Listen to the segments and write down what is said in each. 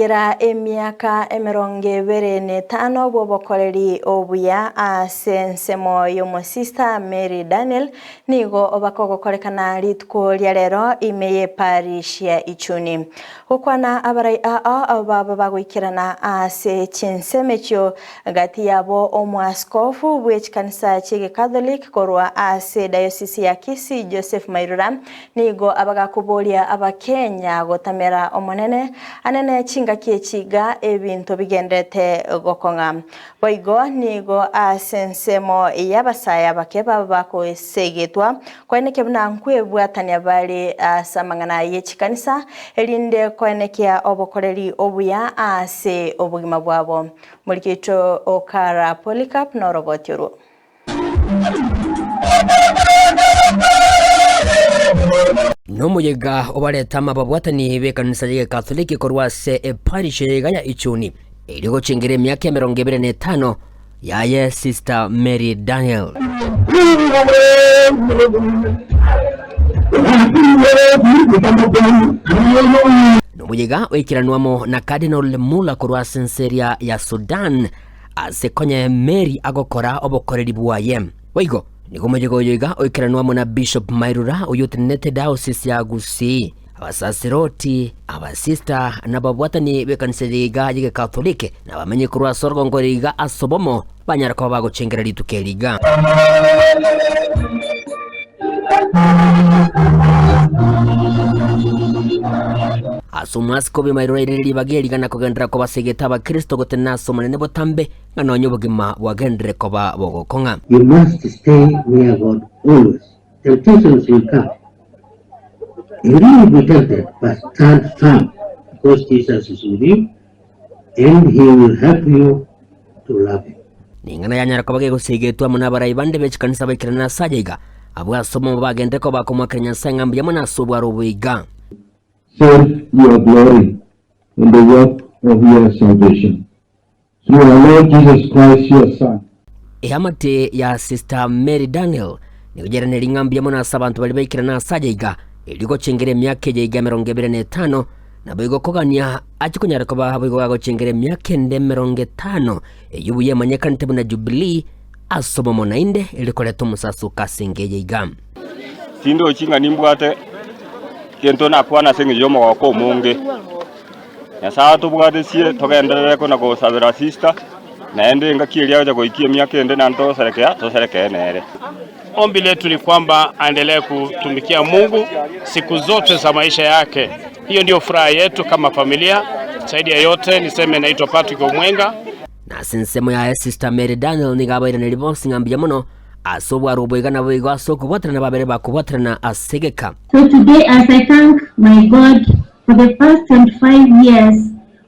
Gochengira emiaka emerongo ebere na etano bw'obokoreri obuya ase ensemo y'omosista Mary Daniel nigo bakogokorekana rituko ria rero ime y'eparish ya Ichuni. Gokwana abarai ao abo baba bagoikerana ase chinsemo echio gati yabo omoaskofu bw'echikanisa chi'egekatholik korwa ase dayosisi ya Kisii Joseph Mairura Nigo abagakoboria Abakenya gotamera Omonene anene chingaki echi iga ebinto bigenderete gokong'a. Boigo nigo ase ensemo y'abasae abake baba bakosegetwa koenekia buna nkwebwatania bare ase amang'ana ye chikanisa erinde koenekia obokoreri obuya ase obogima bwabo. Morikito Okara Polycarp noroboti orwo. Nomoyega obarete amababwatani b'ekanisa y'Egekatholiki korwa ase eparish eyeiga ya Ichuni, erio gochengera emiaka emerongo ebere na etano yaye Sister Mary Daniel. Nomoyega oikeranwe amo na Cardinal Muller korwa ase ense eria ya Sudan, Ase konya Mary agokora obokoreri bwaye. Boigo, nigo omoyega oyo iga oikeranwe amo na Bishop Mairura oyio otenenete Diocese ya Gusii, abasasiroti, abasista na ababwatani b'ekanisa eye iga y'Egekatholiki na abamenyi korwa ase orogongo ore iga ase obomo banyare koba bagochengera rituko eri iga. Ase omwasiko bw'emerero ere ribaga eri rigana kogenderera koba ase egete abakristo gotenena ase Omonene botambe, ng'a nonya obogima bwagenderere koba bogokong'a. You must stay near God always, temptations will come, you will be tempted but stand firm because Jesus is with you and he will help you to love him. Ning'ana yanyara koba gegoseigetwa amo nabarai bande be chikanisa baikerane ase aya iga, abwo ase omomo bagende koba bakomoakera Nyasae ng'a mbuya mono ase obwaro obo iga. Save your glory in the work of your salvation. Through our Lord Jesus Christ, your Son. Eamate ya Sister Mary Daniel nigo yairaneria ng'a mbuya mono ase abanto baria baikerane ase aya iga, erio gochengera emiaka eye iga emerongo ebere na etano, naboigo kogania achie konyara koba boigo gagochengera emiaka ende emerongo etano, eyio buya emanyekanete buna Jubilee, ase obomo naende erio koreta omosasoko ase enka eye iga. Tindochi ng'a nimbwate gento nakwane ase engencho y'omogoko omonge. Nyasae atobwatesie togenderere kona gosabera sister, naende engaki eria agocha goikia emiaka ende naende togoserekea, toserekee nere. Ombi letu ni kwamba aendelee kutumikia Mungu siku zote za maisha yake. Hiyo ndiyo furaha yetu kama familia. Zaidi ya yote niseme naitwa Patrick Omwenga. Na ase ensemo yaye Sister Mary Daniel nigo abairanerie bonsi ng'a mbuya mono ase obwaro oboiga naboigo ase okobwaterana babere bakobwaterana ase egeka. So today as I thank my God for the past 25 years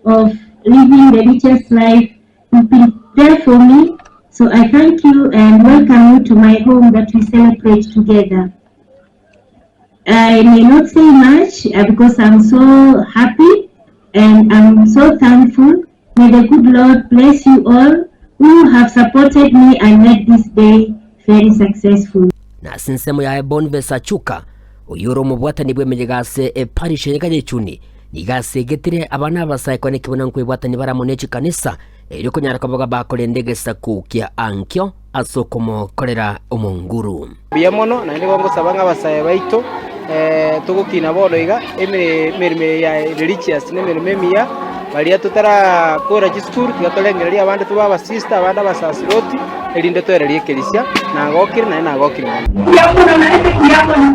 of living the richest life, you've been there for me. So I thank you and welcome you to my home that we celebrate together. I may not say much uh, because I'm so happy and I'm so thankful. May the good Lord bless you all who have supported me and made this day very successful. Na ase ensemo yaye Boniface Achuka, oyio ore omobwatani bw'emeyega ase eparish ya Gachuni, nigo asegetire abana abasae kwane buna nkwebwatani bare amo ne chikanisa erio konyara koba bakorenda egesaku kia ankio ase okomokorera omonguru. Mbuya mono, naende nigo ngosaba ng'a abasae baito togokina bono iga, emeremo eye ya religious na emeremo emiya, baria totarakora chisukuru tiga torengererie abande tobe abasista abande abasasiroti, erinde toererie ekerisia, nagokire naende nagokire mono.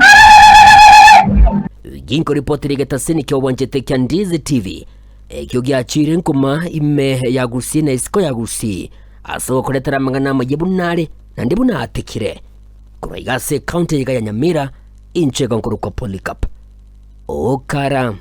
Ginkoripotera egetaseni ki'obwanchete kia Ndizi TV, ekio giachiire nkuma ime ya Gusii na isiko ya Gusii, ase ogokoretera amang'ana amayia buna are naende buna atekire. Korwa iga ase ekaunti eyeiga ya Nyamira, inche iga nkorokwa Polycarp Okara.